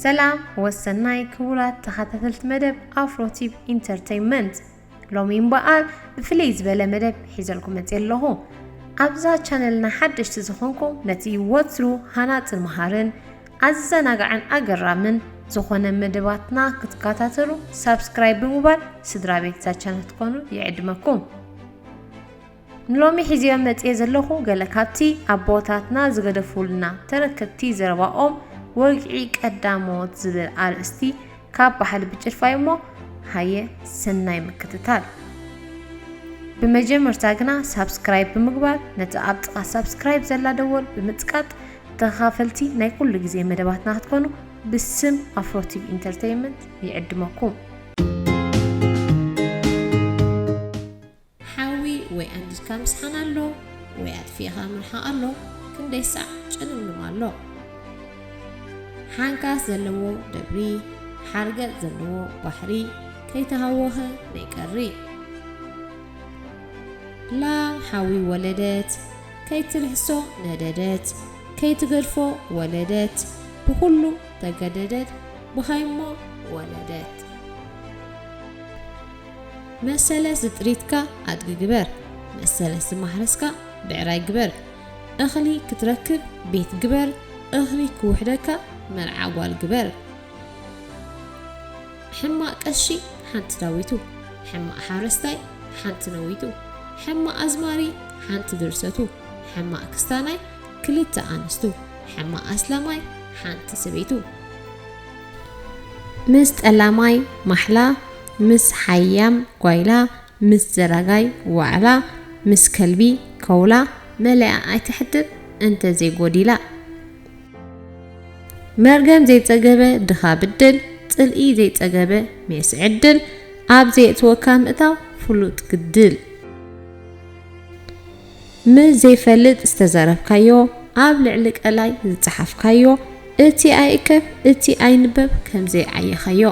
ሰላም ወሰናይ ክቡራት ተኸታተልቲ መደብ ኣፍሮቲቭ ኢንተርተይንመንት፣ ሎሚ እምበኣር ብፍልይ ዝበለ መደብ ሒዘልኩም መፅእ ኣለኹ። ኣብዛ ቻነልና ሓደሽቲ ዝኾንኩም ነቲ ወትሩ ሃናፅን መሃርን ኣዘናጋዕን ኣገራምን ዝኾነ መደባትና ክትከታተሉ ሳብስክራይብ ብምባል ስድራ ቤት እዛ ቻነል ክትኮኑ ይዕድመኩም። ንሎሚ ሒዝዮ መፅየ ዘለኹ ገለ ካብቲ ኣቦታትና ዝገደፉልና ተረከብቲ ዘረባኦም ወግዒ ቀዳሞት ዝብል ኣርእስቲ ካብ ባሕሪ ብጭልፋ እሞ ሃየ ሰናይ ምክትታል። ብመጀመርታ ግና ሳብስክራይብ ብምግባር ነቲ ኣብ ጥቓ ሳብስክራይብ ዘላ ደወል ብምጽቃጥ ተኻፈልቲ ናይ ኩሉ ግዜ መደባትና ክትኮኑ ብስም ኣፍሮቲቭ ኢንተርተይንመንት ይዕድመኩም። ሓዊ ወይ ኣንዲድካ ምስሓን ኣሎ ወይ ኣጥፊእኻ ምርሓቕ ኣሎ። ክንደይ ሳዕ ጭልምልም ኣሎ። ሓንካስ ዘለዎ ደብሪ ሓርገጽ ዘለዎ ባሕሪ ከይተሃወኸ ነይቀሪ። ላም ሓዊ ወለደት ከይትልሕሶ ነደደት ከይትገድፎ ወለደት ብኹሉ ተገደደት ብሃይሞ ወለደት። መሰለስ ዝጥሪትካ ኣድጊ ግበር መሰለስ ዝማሕረስካ ብዕራይ ግበር እኽሊ ክትረክብ ቤት ግበር እኽሊ ክውሕደካ መርዓ ጓል ግበር። ሕማቕ ቀሺ ሓንቲ ዳዊቱ ሕማቕ ሓረስታይ ሓንቲ ነዊቱ ሕማቕ ኣዝማሪ ሓንቲ ድርሰቱ ሕማቕ ክስታናይ ክልተ ኣንስቱ ሕማቕ ኣስላማይ ሓንቲ ሰበይቱ። ምስ ጠላማይ ማሕላ ምስ ሓያም ጓይላ ምስ ዘራጋይ ዋዕላ ምስ ከልቢ ከውላ መሊኣ ኣይትሕድር እንተዘይጎዲላ። መርገም ዘይጸገበ ድኻ ብድል ጽልኢ ዘይጸገበ ሜስ ዕድል ኣብ ዘየእትወካ ምእታው ፍሉጥ ግድል። ምስ ዘይፈልጥ ዝተዛረብካዮ ኣብ ልዕሊ ቀላይ ዝጸሓፍካዮ እቲ ኣይእከብ እቲ ኣይንበብ ከም ዘይዓየኻዮ።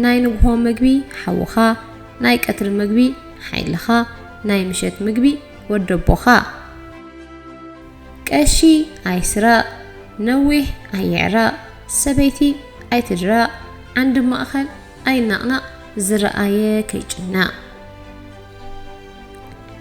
ናይ ንግሆ ምግቢ ሓውኻ ናይ ቀትሪ ምግቢ ሓይልኻ ናይ ምሸት ምግቢ ወደቦኻ። ቀሺ ኣይስረቕ ነዊሕ ኣይዕረቕ ሰበይቲ ኣይትድረቕ ዓንዲ ማእኸል ኣይናቕናቕ ዝረኣየ ከይጭነቕ።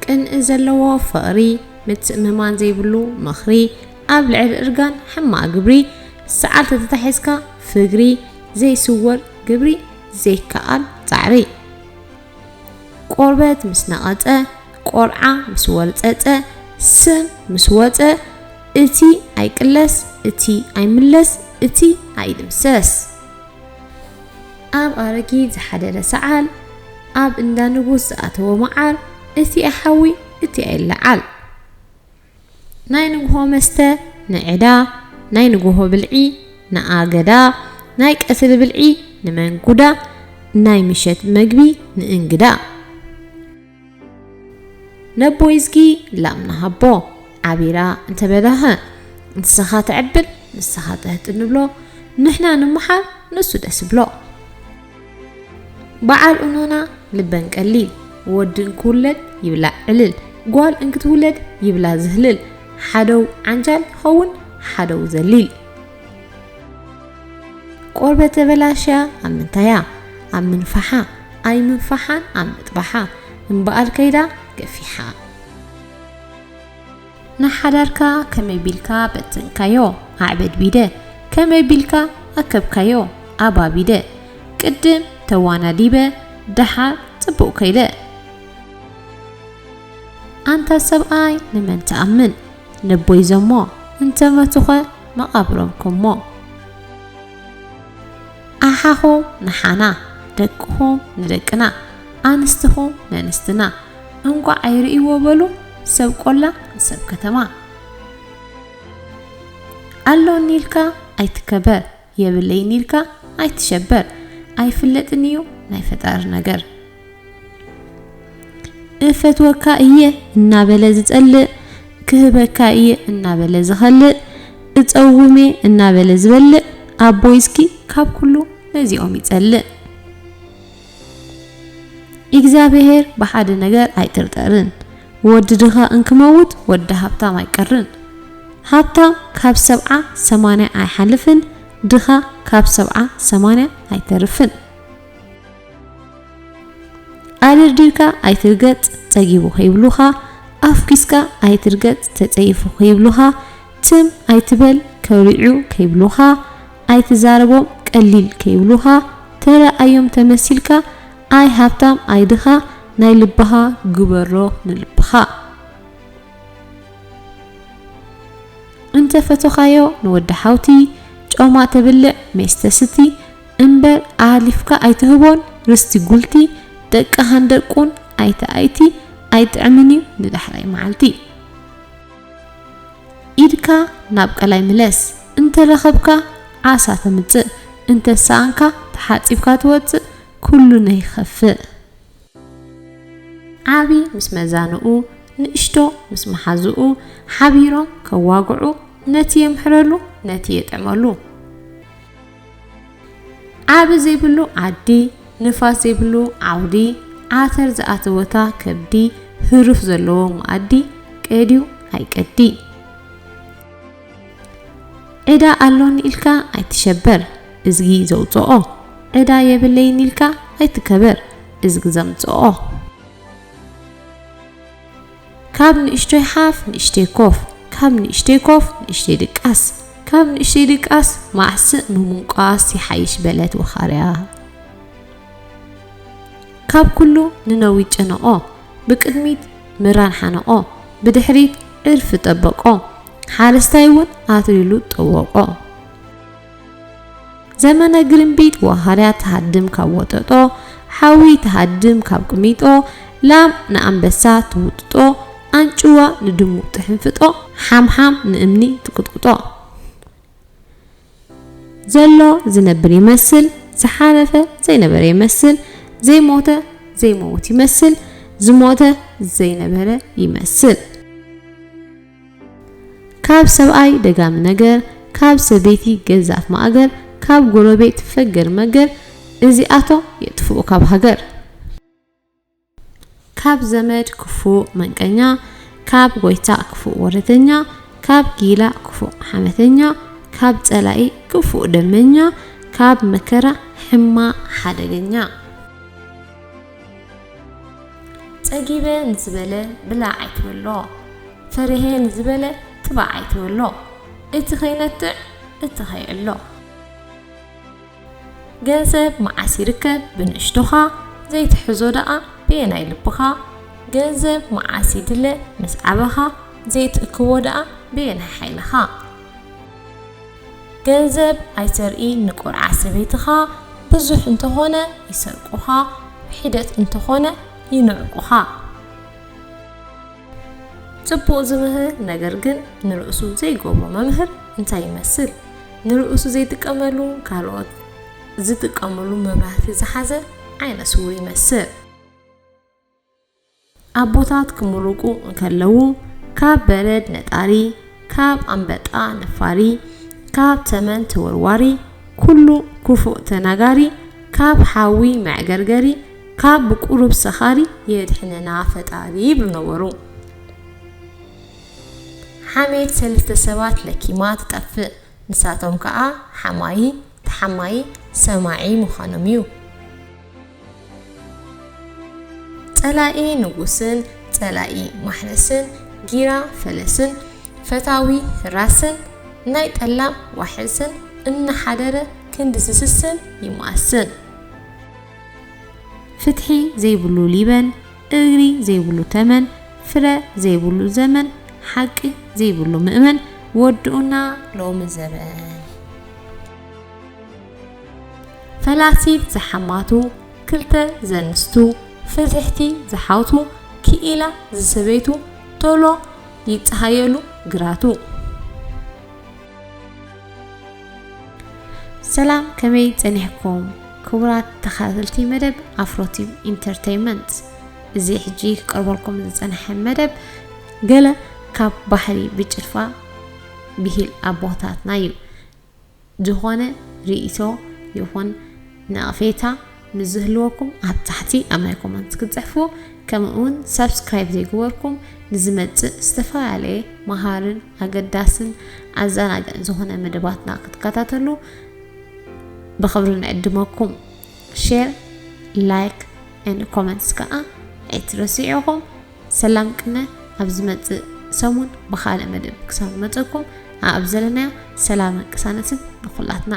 ቅንኢ ዘለዎ ፍቕሪ ምትእምማን ዘይብሉ ምኽሪ ኣብ ልዕሊ እርጋን ሕማቕ ግብሪ ሰዓል ተተታሒዝካ ፍግሪ ዘይስወር ግብሪ ዘይከኣል ጻዕሪ። ቆርበት ምስ ነቐጸ ቆርዓ ምስ ወርጸጸ ስም ምስ ወጸ እቲ ኣይቅለስ እቲ ኣይምለስ እቲ ኣይድምሰስ። ኣብ ኣረጊት ዝሓደረ ሰዓል ኣብ እንዳ ንጉስ ዝኣተወ መዓር እቲ ኣይሓዊ እቲ ኣይለዓል። ናይ ንግሆ መስተ ንዕዳ ናይ ንግሆ ብልዒ ንኣገዳ ናይ ቀትሪ ብልዒ ንመንጉዳ ናይ ምሸት መግቢ ንእንግዳ። ነቦይዝጊ ላም ንሃቦ ዓቢራ እንተበላኸ ንስኻ ተዕብል ንስኻ ትህጥን ንብሎ ንሕና ንምሓር ንሱ ደስ ብሎ። በዓል እኖና ልበን ቀሊል ወዲ እንክውለድ ይብላዕ ዕልል ጓል እንክትውለድ ይብላ ዝህልል ሓደው ዓንጃል ኸውን ሓደው ዘሊል። ቆርበት ተበላሽያ ኣብ ምንታያ ኣብ ምንፋሓ ኣይ ምንፋሓን ኣብ ምጥባሓ እምበኣር ከይዳ ገፊሓ። ንሓዳርካ ከመይ ቢልካ በተንካዮ ኣዕበድቢደ ከመይ ቢልካ ኣከብካዮ ኣባቢደ ቅድም ተዋናዲበ ደሓር ጽቡቕ ከይደ። ኣንታ ሰብኣይ ንመን ትኣምን ነቦይ ዘሞ እንተመቱኸ መቓብሮም ከሞ። ኣሓኹም ንሓና ደቅኹም ንደቅና ኣንስትኹም ነንስትና እንቋዕ ኣይርእይዎ በሉ ሰብ ቆላ ንሰብ ከተማ። ኣሎኒ ኢልካ ኣይትከበር የብለይን ኢልካ ኣይትሸበር ኣይፍለጥን እዩ ናይ ፈጣሪ ነገር። እፈትወካ እየ እናበለ ዝጸልእ ክህበካ እየ እናበለ ዝኸልእ እጸውሜ እናበለ ዝበልእ ኣቦይ እስኪ ካብ ኩሉ ነዚኦም ይጸልእ። እግዚኣብሔር ብሓደ ነገር ኣይጥርጠርን ወዲ ድኻ እንክመውት ወዲ ሃብታም ኣይቀርን። ሃብታም ካብ ሰብዓ ሰማንያ ኣይሓልፍን ድኻ ካብ ሰብዓ ሰማንያ ኣይተርፍን። ኣደርዲርካ ኣይትርገጽ ጸጊቡ ከይብሉኻ፣ ኣፍኪስካ ኣይትርገጽ ተጸይፉ ከይብሉኻ፣ ትም ኣይትበል ከውሪዑ ከይብሉኻ፣ ኣይትዛረቦም ቀሊል ከይብሉኻ፣ ተረኣዮም ተመሲልካ፣ ኣይ ሃብታም ኣይ ድኻ፣ ናይ ልብኻ ግበሮ ንልብኻ። እንተ ፈቶኻዮ ንወዲ ሓውቲ፣ ጮማ ተብልዕ ሜስ ተስቲ፣ እምበር ኣሕሊፍካ ኣይትህቦን ርስቲ ጉልቲ፣ ደቅኻን ደቁን ኣይትኣይቲ፣ ኣይጥዕምን እዩ ንዳሕራይ መዓልቲ። ኢድካ ናብ ቀላይ ምለስ፣ እንተ ረኸብካ ዓሳ ተምጽእ፣ እንተ ሰኣንካ ተሓጺብካ ትወጽእ፣ ኩሉ ነይኸፍእ። ዓቢ ምስ መዛንኡ፣ ንእሽቶ ምስ መሓዝኡ፣ ሓቢሮም ከዋግዑ፣ ነቲ የምሕረሉ፣ ነቲ የጥዕመሉ። ዓቢ ዘይብሉ ዓዲ፣ ንፋስ ዘይብሉ ዓውዲ፣ ዓተር ዝኣተወታ ከብዲ፣ ህሩፍ ዘለዎ መኣዲ፣ ቀድዩ ኣይቀዲ። ዕዳ ኣሎኒ ኢልካ ኣይትሸበር፣ እዝጊ ዘውጽኦ። ዕዳ የብለይን ኢልካ ኣይትከበር፣ እዝጊ ዘምጽኦ። ካብ ንእሽቶይ ሓፍ ንእሽተይ ኮፍ፣ ካብ ንእሽተይ ኮፍ ንእሽተይ ድቃስ፣ ካብ ንእሽተይ ድቃስ ማዕስእ ምምንቋስ ይሓይሽ በለት ወኻርያ። ካብ ኩሉ ንነዊት ጨነቆ፣ ብቅድሚት ምራን ሓነቆ፣ ብድሕሪት ዕርፊ ጠበቆ፣ ሓረስታይ እውን ኣትሪሉ ጠወቆ። ዘመነ ግርምቢጥ ወኻርያ ትሃድም ካብ ወጠጦ፣ ሓዊ ትሃድም ካብ ቅሚጦ፣ ላም ንኣንበሳ ትውጥጦ፣ ኣንጭዋ ንድሙ ትሕንፍጦ፣ ሓምሓም ንእምኒ ትቅጥቅጦ። ዘሎ ዝነብር ይመስል፣ ዝሓለፈ ዘይነበረ ይመስል፣ ዘይሞተ ዘይመውት ይመስል፣ ዝሞተ ዘይነበረ ይመስል። ካብ ሰብኣይ ደጋሚ ነገር፣ ካብ ሰበይቲ ገዛፍ ማእገር፣ ካብ ጎረቤት ፈገር መገር፣ እዚኣቶም የጥፍኡ ካብ ሃገር። ካብ ዘመድ ክፉእ መንቀኛ፣ ካብ ጎይታ ክፉእ ወረተኛ፣ ካብ ጊላ ክፉእ ሓመተኛ፣ ካብ ጸላኢ ክፉእ ደመኛ፣ ካብ መከራ ሕማቕ ሓደገኛ። ጸጊበ ንዝበለ ብላዕ ኣይትበሎ፣ ፈሪሄ ንዝበለ ትባዕ ኣይትበሎ፣ እቲ ከይነትዕ እቲ ከይዕሎ። ገንዘብ መዓስ ይርከብ ብንእሽቶኻ፣ ዘይትሕዞ ደኣ ብየናይ ልብኻ? ገንዘብ መዓስ ይድለ ምስ ዓበኻ፣ ዘይትእክቦ ደኣ ብየናይ ሓይልኻ? ገንዘብ ኣይተርኢ ንቆልዓ ሰበይትኻ፣ ብዙሕ እንተኾነ ይሰርቁኻ፣ ውሒደት እንተኾነ ይንዕቁኻ። ጽቡቕ ዝምህር ነገር ግን ንርእሱ ዘይገብሮ መምህር እንታይ ይመስል? ንርእሱ ዘይጥቀመሉ ካልኦት ዝጥቀምሉ መብራህቲ ዝሓዘ ዓይነ ስውር ይመስል። ኣቦታት ክምርቁ እንከለዉ፣ ካብ በረድ ነጣሪ፣ ካብ ኣንበጣ ነፋሪ፣ ካብ ተመን ተወርዋሪ፣ ኩሉ ክፉእ ተናጋሪ፣ ካብ ሓዊ መዕገርገሪ፣ ካብ ብቁሩብ ሰኻሪ የድሕነና ፈጣሪ ይብሉ ነበሩ። ሓሜት ሰለስተ ሰባት ለኪማ ትጠፍእ። ንሳቶም ከኣ ሓማዪ፣ ተሓማዪ፣ ሰማዒ ምዃኖም እዩ። ጸላኢ ንጉስን ጸላኢ ማሕረስን፣ ጊራ ፈለስን፣ ፈታዊ ህራስን፣ ናይ ጠላም ዋሕስን፣ እናሓደረ ክንዲ ዝስስን ይማስን። ፍትሒ ዘይብሉ ሊበን፣ እግሪ ዘይብሉ ተመን፣ ፍረ ዘይብሉ ዘመን፣ ሓቂ ዘይብሉ ምእመን፣ ወድኡና ሎሚ ዘበን። ፈላሲት ዝሓማቱ፣ ክልተ ዘንስቱ፣ ፍትሕቲ ዝሓውቱ፣ ክኢላ ዝሰበይቱ፣ ቶሎ ይጸሃየሉ ግራቱ። ሰላም፣ ከመይ ጸኒሕኩም ክቡራት ተኸታተልቲ መደብ ኣፍሮቲቭ ኢንተርተይንመንት? እዚ ሕጂ ክቀርበልኩም ዝጸንሐ መደብ ገለ ካብ ባህሊ ብጭልፋ ብሂል ኣቦታትና እዩ። ዝኾነ ርእይቶ ይኹን ነቕፌታ ምስ ዝህልወኩም ኣብ ታሕቲ ኣብ ናይ ኮመንት ክትጽሕፉ፣ ከምኡ እውን ሳብስክራይብ ዘይገበርኩም ንዝመጽእ ዝተፈላለየ መሃርን ኣገዳስን ኣዘናግዕን ዝኾነ መደባትና ክትከታተሉ ብኽብሪ ንዕድመኩም። ሼር፣ ላይክ and ኮመንትስ ከዓ ኣይትረስዑ ኢኹም። ሰላም ቅነ። ኣብ ዝመጽእ ሰሙን ብኻልእ መደብ ክሳብ መጸኩም፣ ኣብ ዘለናዮ ሰላምን ቅሳነትን ንኹላትና።